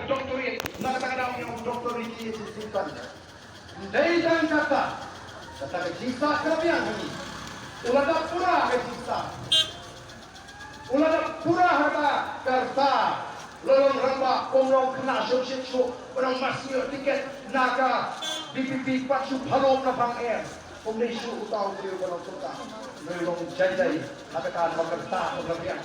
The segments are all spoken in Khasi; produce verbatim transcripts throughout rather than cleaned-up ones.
Doctorate, na kata ka daw ïa u Doctor Ricky H Syngkon. Dei tang kata, kata ka jingstad ka la biang ha ngi. U la dap pura ka jingstad. U la dap pura ha kata ka rta. La long rangbah, um long khynnah shongshit shuh, u long mas ïoh tiket na ka V P P, pat shu phalom na phang em. Um dei shuh uta u briew ba long kumta. Ngi long jai jai ha kata namar ka rta ka la biang.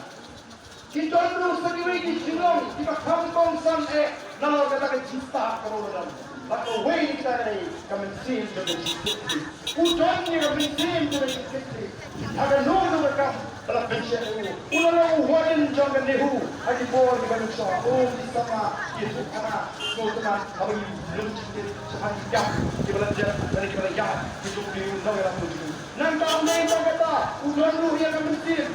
Ki don ruh sa kiwei ki jinglong kiba kham kongsan eh nalor kata ka jingstad kaba u la don. Bad kawei na kita ka dei ka mynsiem jong ka jingkitkhlieh. U don ïa ka mynsiem jong ka jingkitkhlieh. Ha kano kano ka kam ba la pynshai ïa u. U la long u warden jong ka NEHU ha ki por kiba nyngkong. Oh ki samla, ki hynmen, sngewtynnat haba ngi lum jingkit shaphang ki kam kiba la jia lane kiba la ïaid ki jong u nongïalam u jong u. Nangta ym dei tang kata, u don ruh ïa ka mynsiem.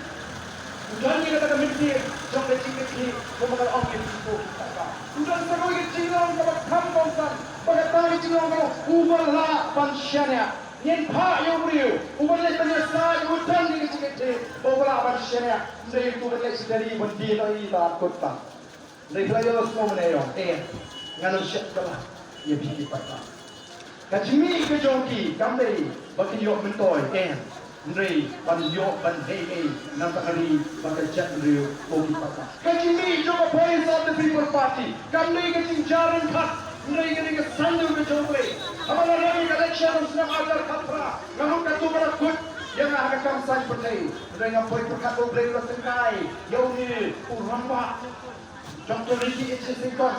U don ïa kata ka mynsiem jong ka jingkitkhlieh, kumba nga la ong ïa phi, ko ki paidbah. U don sa ruh ïa ka jinglong kaba kham kongsan, ba kata ka jinglong ka long uba lah ban shaniah. Ngin phah ïa u briew uban leit ban ïasaid, u don ïa ka jingkitkhlieh ba uba lah ban shaniah. Ym dei uto uban leit sha jari ban die noh ïa i, ta kut ta. Hynrei phi la ïohsngew mynne ïa u, eh, ngan ym shah kylla ïa phi ki paidbah. Ka jingmih ka jong ki kam dei ba kin ïoh myntoi, eh, hynrei ban ïoh ban hei ei na ka ri bad ka jaitbynriew, ko ki paidbah. Ka jingmih jong ka Voice of the People Party kam dei ka jingjar ryngkat, hynrei ka dei ka saiñdur ka jong U Blei. Haba la rem ïa ka election snem ar hajar khatphra, nga mut katto ba la kut ïa nga ha ka kam saiñ pyrthei. Hynrei nga poi pyrkhat ba U Blei u la tyngkai ïa une u rangbah. Doctor Ricky H Syngkon,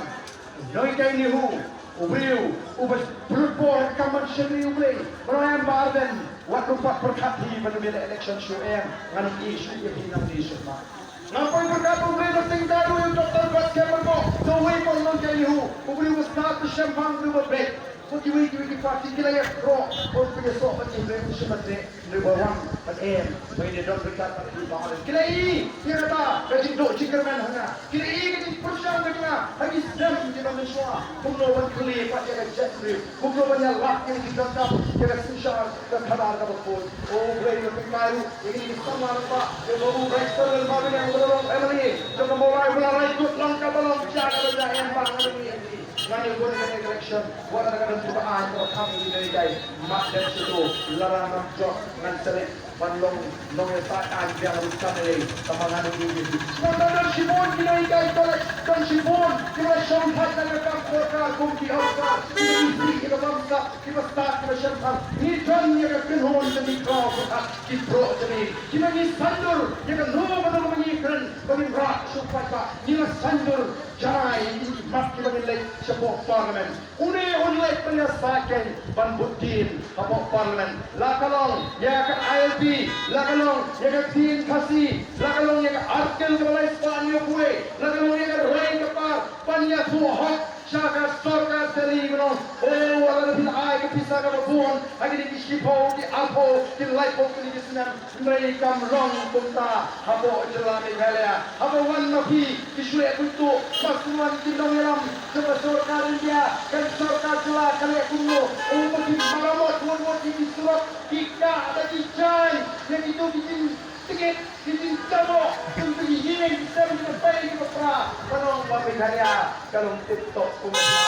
nonghikai NEHU, u briew uba pynlut bor ha ka kam ban shakri U Blei, ba la em ba Ardent, wat nym pat pyrkhat hi ban ym ïaleh election shuh, em, ngan ym ïeh shuh ïa phi nangne shuh ma. Nga poi pyrkhat ba U Blei u la tyngkai ruh ïa u Doctor Batskhem Ringbok, sa uwei u nonghikai NEHU, u briew uba stad, uba shemphang, u briew uba beit. Ko kiwei kiwei ki party ki la ïaroh, ko ki ïasoh bad U Blei, u shim bad leh. Number one, bad em, ba ngin ïa don ryngkat bad ki ba. Ki la ïohi ïa kata ka jingduh jingkyrmen ha nga. Ki la ïohi ka jingpyrshang ka jong nga ha ki snem kiba mynshuwa. Kumno ban plie pat ïa ka jaitbynriew, kumno ban ïalap ïa ka jingdonkam ïa ka synshar ka khadar kaba khuid. O Blei, nga pynkyndit ïa kine ki samla rangbah, ïa u Rex Samuel Marweiñ uba la long M L A jong ka Mawlai, uba la rai kut long kaba long, jia kaba jia, em, ba nga la ïohi. Ngan ïa bun ha kane ka election, wat la ka don kaba aiñ kaba kham ïa ngi nonghikai. Mat dep sha to, lada ngam jop ngan sa leh ban long nongïasaid aiñ biang ruh sa lei, tangba ngan ym ïohi. Nangta don shibun ki nonghikai college, don shibun kiba la shongthait na ka kam sorkar kum ki officer, kiba isih, kiba bamsap, kiba stad, kiba shemphang. Ngi don ïa ka kynhun jong ngi, ki khlaw pyrkhat, ki briew jong ngi kiba ngi saiñdur ïa kano kano kaba ngi kren ba ngin rah sha u paidbah. Ngi la saiñdur janai ïa ki mat kiba ngin leit shapoh Parliament. Une un leit ban ïasaid kein ban bud dien hapoh Parliament. La ka long ïa ka I L P, la ka long ïa ka ktien Khasi, la ka long ïa ka Article kaba lai spah hynñiew phew wei, la ka long ïa ka roi ka par ban ïathuh hok sha ka sorkar Delhi, ba long, o, wat la phin ai ka pisa kaba bun ha kine ki shiphew, ki arphew, ki laiphew tylli ki snem. Hynrei kam long kumta hapoh jylla Meghalaya. Haba wan ma phi ki shu leh buit tuh, ma shu wan ki nongïalam jong ka sorkar India, ka sorkar jylla ka leh kumno? Oh, ma phi maramot wot wot ïa ki surok, ki kah da ki jaiñ, ïa kito ki jingtngit, ki jingjaboh, kum ki ïing ki sem, ki pei ki pra. Ka long ba Meghalaya ka long tip top kumta.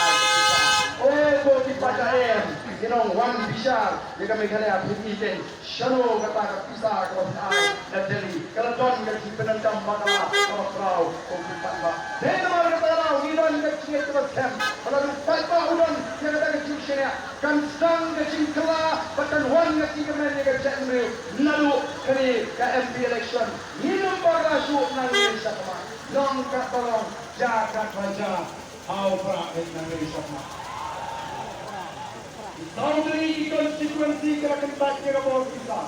Oh, ko ki paidbah, em, ki nong wan bishar ïa ka Meghalaya, phi i kein. Shano kata ka pisa kaba phi ai na Delhi? Ka la don ka jingpyndonkam bakla kaba khraw, ko ki paidbah. Dei namar kata ka daw ngi don ka jingngeit kaba skhem ba lada u paidbah u don ïa kata ka jingshaniah, kan sdang ka jingkylla bad kan wan ka jingkyrmen ïa ka jaitbynriew. Naduh kane ka M P election ngin ym bakla shuh nangne shakhmat. Long katba long, jia katba jia, haw prah beit nangne shakhmat. Ki saw tylli ki constituency ki la kyntait ïa ka bor pisa.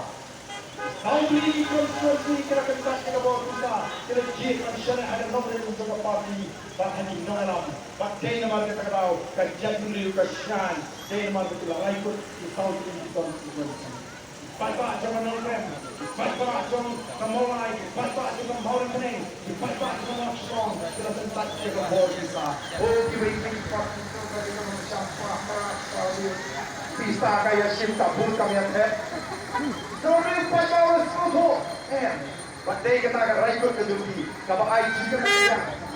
Ki saw tylli ki constituency ki la kyntait ïa ka bor pisa. Ki la jied ban shaniah ha ka nongrim jong ka party bad ha ki nongïalam. Bad dei namar kata ka daw ka jaitbynriew ka shngaiñ. Dei namar ba ki la rai kut ki saw tylli ki constituency. Paidbah jong ka Nongkrem, paidbah jong ka Mawlai, paidbah jong ka Mawryngkneng, paidbah jong ka Mawshynrut, ki la kyntait ïa ka bor pisa. Oh, kiwei kiwei ki party jong ka ri ka nongshah para para para ri. Pisa ka ïa shim ka bun kam ïa thep. Jong ri paidbah u sngewthuh. Eh, Ba dei kata ka raikut ka jong ki kaba ai jingkyrmen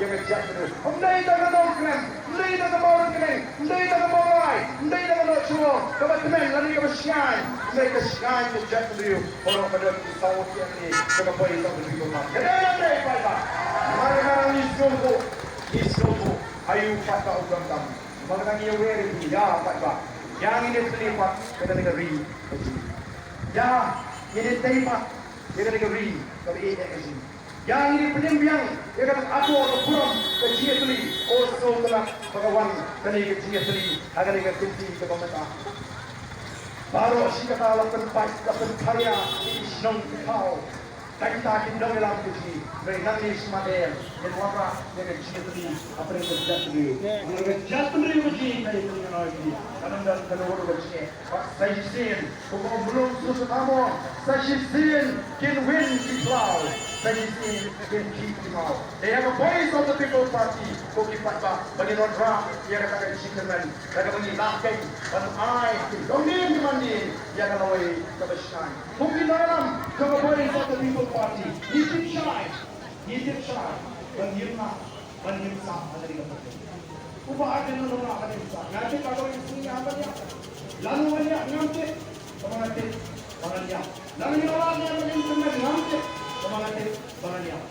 ïa ka jaitbynriew. Ym dei tang ka Nongkrem, ym dei tang ka Mawryngkneng, ym dei tang ka Mawlai, ym dei tang ka Nongshawong kaba tymmen lane kaba shngaiñ, ym dei, ka shngaiñ ka jaitbynriew baroh ka don ki saw ki, ïa kane kaba poi ïa ka bynriew. Ka dei, ym dei paidbah. Namar kata ngi sngewthuh, ngi sngewthuh aïu paidbah u donkam. Namar kata ngi ïawer ïa phi, ïa paidbah, ïa ngin ïatylli pat ïa kane ka ri ka jong ngi. Ïa ngin ïatei pat ïa kane ka ri kaba ïeit ka jong ngi. Ïa ngin ïa pynïeng biang ïa kata ka dur ka burom ka jingïatylli. O sngewtynnat ba ka wan kane ka jingïatylli ha kane ka kynti kaba mynta. Baroh shi katta la pynpait la pynpharia ïa ki shnong ki thaw. Tang kita ki nongïalam ka jong ngi, hynrei nangne sha Madan ngin wanrah ïa ka jingïatylli hapdeng ka jaitbynriew. Hapdeng ka jaitbynriew ka jong ngi, ka ïatylli ka jong ngi. Kan ym don kano kano ka jingeh. Bad sa shisien, kum u Mlung Suthamon, sa shisien kin win ki khlaw, sa shisien kin khih ki maw. Te ïa ka Voice of the People Party, ko ki paidbah, ba ngin wanrah ïa kata ka jingkyrmen, da kaba ngi lah kein ban ai ki longdien ki mandien ïa ka lawei kaba shai. Ko ki nongïalam jong ka Voice of the People Party, ngi tip shai, ngi tip shai ba ngim lah ban ngim sah ha kane ka party. U Bah Ardent u ong ngam lah ban ngim sah. Nga tip ba ka wan sngi ngam ban ïap. Lano ban ïap ngam tip. Kaba nga tip ba ngan ïap. Lano ïa la ne ban ngim tip ngam tip. Kaba nga tip ba ngan ïap.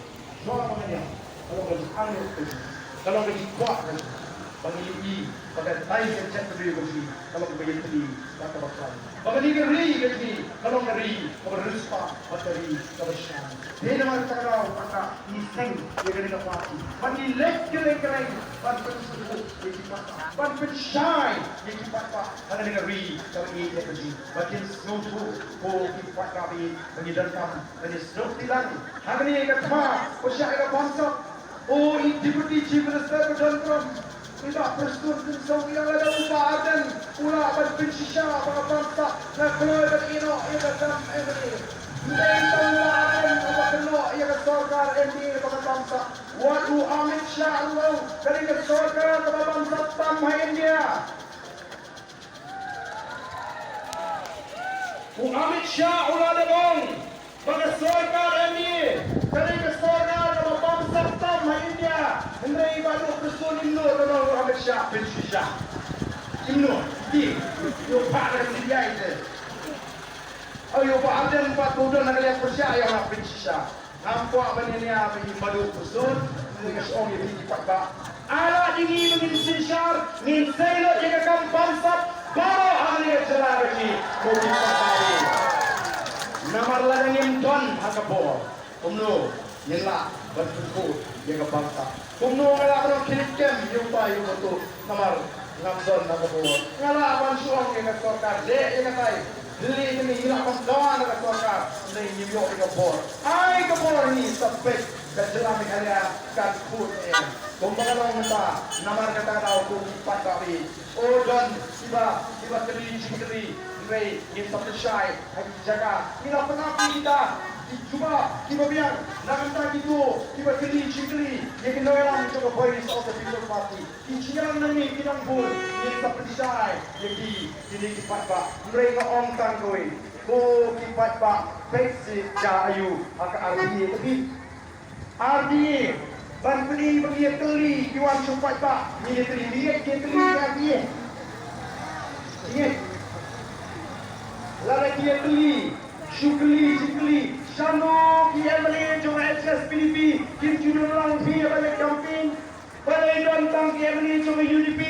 Shuwa ba ngan ïap, ka long ka jingangnud ka jong ngi, ka long ka jingkwah ka jong ngi, ba ngi ïohi ba ka dei ka jaitbynriew ka jong ngi ka long kaba ïatylli bad kaba khlaiñ, ba kane ka ri ka jong ngi ka long ka ri kaba riewspah bad ka ri kaba shai. Te namar kata ka daw, kata ngi seng ïa kane ka party, ba ngi leit kylleng kylleng ban pynsngewthuh ïa ki paidbah, ban pynshai ïa ki paidbah ha kane ka ri kaba ïeit ka jong ngi, ba kin sngewthuh ko ki paidbah ba ïeit, ba ngi donkam ban ïasnoh kti lang hangne ha ka thma pyrshah ïa ka bamsap. O i Deputy Chief Minister ba don burom, i Bah Prestone Tynsong, ïa lada u Bah Ardent u lah ban pynshisha ba ka bamsap nga kloi ban ïehnoh ïa ka dam M N A. Hynrei tang u Bah Ardent uba kynnoh ïa ka sorkar M D A ba ka bamsap. Wat u Amit Shah ruh, ka dei ka sorkar kaba bamsap tam ha India. U Amit Shah u la dep ong ba ka sorkar M D A ka dei ka sorkar kaba bamsap tam ha India. Hynrei Bah Prestone, im nud ban ong u Amit Shah pynshisha. Im nud, ti, ïoh phah da ka C B I te. Ïoh Bah Ardent pat u don ha ka liang pyrshah ïa nga pynshisha. Ngam kwah ban ïania bad i Bah Prestone, nga shu ong ïa phi ki paidbah. Ala jong ngi ba ngin synshar, ngin sei lut ïa ka kam bamsap baroh ha kane ka jylla ka jong ngi, ko ki paidbah. Namar lada ngim don ha ka bor, kumno ngin lah ban pynkhuid ïa ka bamsap? Kumno nga lah ban ong khie leit kem ïa uta ïa uta? Namar ngam don ha ka bor. Nga lah ban shu ong ïa ka sorkar, leh ïa katai, leh ïa kane, ngi lah ban dawa na ka sorkar, hynrei ngim ïoh ïa ka bor. Ai ka bor hi sa peit ka jylla Meghalaya kan khuid ne em. Kumba nga la ong mynta, namar kata ka daw ko ki paidbah, o don kiba, kiba kylli jingkylli, hynrei ngin sa pynshai ha ki jaka. Ngi la pynap ïa kita ki jubab kiba biang na ka bynta kito kiba kylli jingkylli ïa ki nongïalam jong ka Voice of the People Party. Ki jingïalang nangne ki nongbun, ngin sa pynshai ïa ki, kine ki paidbah. Hynrei nga ong tang kawei, ko ki paidbah, peit seh da aïu ha ka R T A ka bit. R T A, ban pyni ba ngi ïa kylli ki wan sha u paidbah, ngi ïa kylli, ngi ïa kylli ki R T A. Ngi lada ki ïa kylli, shu kylli, shu kylli, shano ki M L A jong ka H S P D P, kim ju don lang phi ban leit campaign. Balei don tang ki M L A jong ka U D P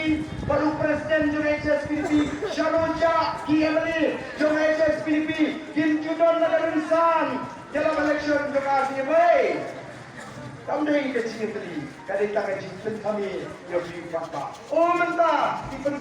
bad u president jong ka H S P D P? Shano jah ki M L A jong ka H S P D P? Kim ju don lada rynsan ïalap election jong ka R T A. Kam dei ka jingïatylli, ka dei tang ka jingpynthame ïa u paidbah. O mynta ki pyn-